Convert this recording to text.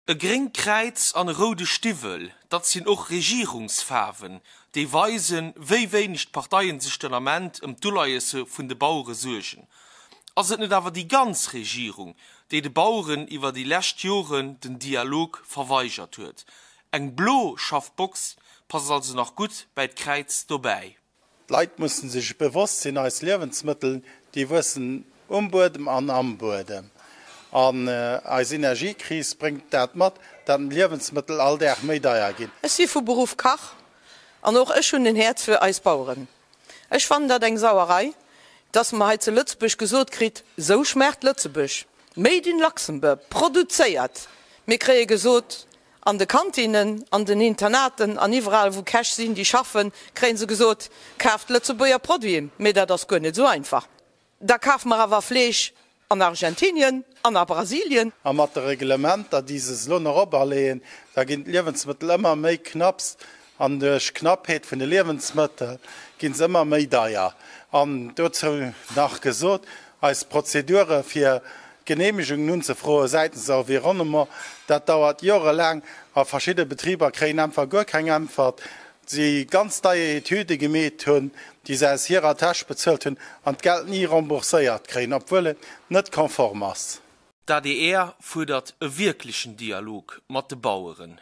E gréngt Kräiz an e roude Stiwwel, dat sinn och Regierungsfaarwen, déi weisen, wéi wéineg d'Parteien sech den Ament ëm d'Uleiesse vun de Bauere suergen. Ass et net awer déi ganz Regierung, déi de Baueren iwwer déi lescht Joren den Dialog verweigert huet? Eng blo Schaffbox passt also nach gutt bäi d'Kräiz dobäi. D'Leit mussen sech bewosst sinn, eis Liewensmëttel, déi wuessen um Buedem an am Buedem. An eis Energiekris bréngt dat mat, dat d'Liewensmëttel all Dag méi deier ginn. Ech si vu Beruff Kach an och ech hunn en Häerz fir eis Baueren. Ech fannen dat eng Sauerei, dass mer hei zu Lëtzebuerg gesot kritt, sou schmaacht Lëtzebuerg, made in Luxembourg, produzéiert. Mir kréie gesot, An de Kantinnen, an den Internaten an iwwerall wou Käch sinn, déi schaffen, kréie se gesot, Kaaft Lëtzebuerger Produiten. Mee dat ass guer net esou einfach. Da kafe mer awer Fleesch an Argentinien an a Brasilien. A mat de Reglementer, déi se elo nach operleeën, da ginn d'Liewensmëttel ëmmer méi knapps. An duerch d'Knappheet vun de Liewensmëttel gi se ëmmer méi deier. An dozou nach gesot, eis Prozedure fir Geneemegungen unzefroe säitens Environnement, dat dauert jorelaang a verschidde Betriber kréien einfach guer keng Äntwert, déi ganz deier Etüde gemeet hunn, déi se aus hirer Täsch bezuelt hunn an d'Geld ni rembourséiert kréien, obwuel et net konform ass. D'adr fuerdert e wierklechen Dialog mat de Baueren.